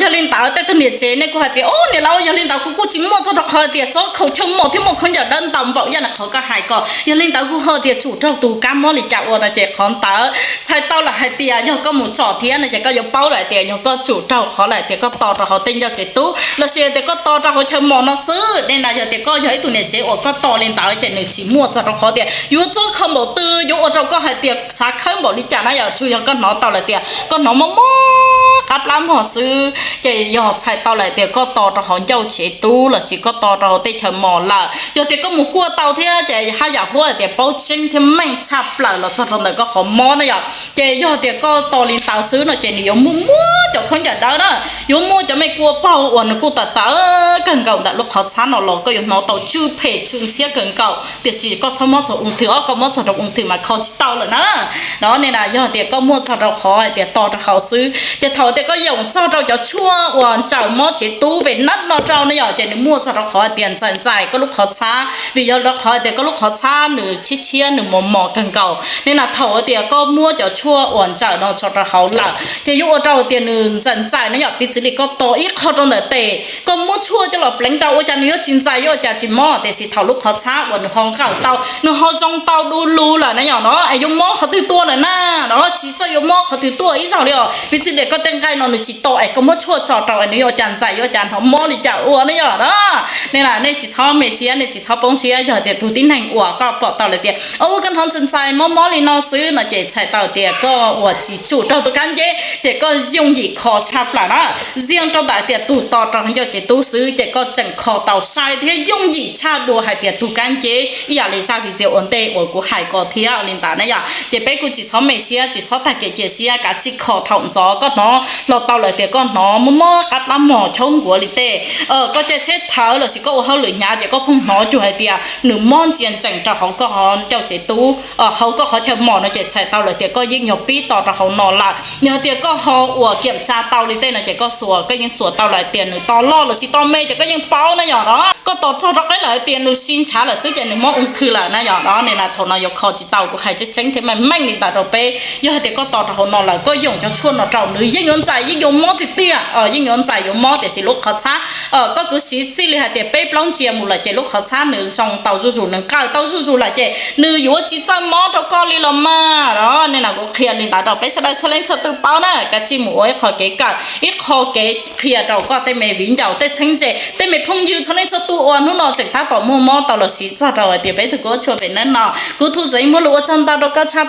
Yog li ntawd tej tug niam tsev nej kuj hais tias, Ub, niam laus, yog li ntawd kuv kuj tsis muaj txog rau qhov tias tsob khaus chaw mos thiab muaj khaub ncaws dawb ntau npaum yam no qhov koj hais ko. Yog li ntawd kuv ho tias tsum raug tus kab mob li cas ua no ces qhov ntawd txhais tau lawm hais tias yog koj mus tsom thiab no ces koj yuav paub lawm tias yog koj tsum raug qhov lawm tias koj tos rau hauv tej ncauj tsev tub lossis tias koj tos rau hauv chaw mos no xwb. Nej na, yog tias koj yog ib tug niam tsev uas koj tos li ntawd ces nws tsis muaj txog rau qhov tias yuav txob khaus npaum twg yuav ua rau koj hais tias xav khawb npaum li cas na yom. Tsuas yog koj hnov tau lawm tias koj hnov mob mob qab plab mog xwb ces yog txhais tau lawm tias koj tos rau hauv ncauj tsev tub lossis koj tos rau hauv tej chaw mos lawm. Yog tias koj mus kuaj tau thiab ces haj yam huab hais tias paub tseeb thiab meej tshaj plaws los txog rau ntawm koj qhov mob na yom. Ces yog tias koj tos li ntawd xwb no ces nws yuav muaj muab cov khaub ncaws dawb na, yuav muaj cov me kua paug uas nws kuj tawv tawv kawg nkaus ntawm lub qhov txhab no los koj yuav hnov tau tsw phem tsw ntxhiab kawg nkaus. Tiam sis koj txhob mob txog ung thwm os, koj mob txog rau ung thwm mas kho tsis tau lawm na. No nej na, yog tias koj muaj txog rau qhov hais tias tos rau hauv xwb ces thaum tias koj yoom txog rau cov tshuaj uas ntsawm mob tsev tub Venus no rau ne yom, ces nws muaj txog rau qhov hais tias ntxaim ntxais koj lub qhov txhab, vim yog rau qhov hais tias koj lub qhov txhab nws tshiab tshiab nws mos mos kawg nkaus. Nej na, thaum hais tias koj muab cov tshuaj uas ntsawm no tso rau hauv lawm ces yuav ua rau hais tias nws ntxaim ntxais ne yom. Piv txwv li koj tos ib qho rau ntawm tes, koj muab tshuaj coj los pleev rau ua cas nws yuav tsis ntxais yuav ua cas tsis mob, tiam sis thaum lub qhov txhab uas nws ho nqawm tau nws ho zoo tau du lug lawm na yom no es yuav mob qhov twg tuaj lawm na. No tsis txawj yuav mob qhov twg tuaj ib zaug li os. Piv txwv li koj tej nqaij no nws tsis to es koj muab tshuaj tso rau es nws yuav ua cas ntxais yuav ua cas hnov mob li cas ua ne yom no. Nej na, nej tsis txhob me siab, nej tsis txhob poob siab. Yog tias tus tib neeg uas koj pom tau lawm tias ua koj hnov ntxaim ntxais mob mob li no xwb no ces txhais tau tias koj uas tsis tsum raug tus kab nceb ces koj yooj yim kho tshaj plaws na. Ziaj rau ntawm tias tus tos rau hauv ncauj tsev tub xwb ces koj tseem kho tau sai thiab yooj yim tshaj dua hais tias tus kab nceb ib yam li zaj video ua ntej uas kuv hais ko thiab li ntawd na yom. Ces peb kuj tsis txhob me siab, tsis txhob tag kev cia siab, kav tsij kho thaum ntxov koj hnov los tau lawm tias koj hnov mob mob qab plab mos chaub nkuav li tej, koj caij tsheb thawv lossis koj ua hauj lwm hnyav ces koj pheej hnov cuag hais tias nws mob ntsia ntsees rau hauv koj ncauj tsev tub, hauv koj qhov chaw mos no ces txhais tau lawm tias koj yeej yog pib tos rau hauv no lawm. Yog tias koj ho uas kiam tsa tau li tej no ces koj xuas, koj yeej xuas tau lawm tias nws to loj lossis to me ces koj yeej paub na yom no. Koj tos txog rau qib lawm tias nws sib ntshav lawm xwb ces nws mob ung thwm lawm na yom no. Nej na, thaum no yuav kho tsis tau, kuv hais tseeb tseeb thiab meej meej li ntawd rau peb. Yog hais tias koj tos rau hauv no lawm koj yoom cov tshuaj no rau nws yeej yuav ntxais yeej yuav mob tiag tiag, yeej yuav ntxais yuav mob tiam sis lub qhov txhab koj kwv siv txij li hais tias peb plaub ntsia mus lawm ces lub qhov txhab nws zoo tau zuj zus, nws nqawm tau zuj zus lawm ces nws yuav tsis txawj mob rau koj li los mas. Nej na, kuv qhia li ntawd rau peb sawv daws txhua leej txhua tus paub na, kav tsij mus ua ib qho kev kawm, ib qho kev qhia rau koj tej me viv ncaus, tej txheeb ze, tej me phooj ywg txhua leej txhua tus uas hnub no tseem tab tom muaj mob tau los siv txog rau hais tias peb tug kuv tshuaj pem neb no. Kuv Thu Zeev muaj lus ua tsaug ntau rau koj tshaj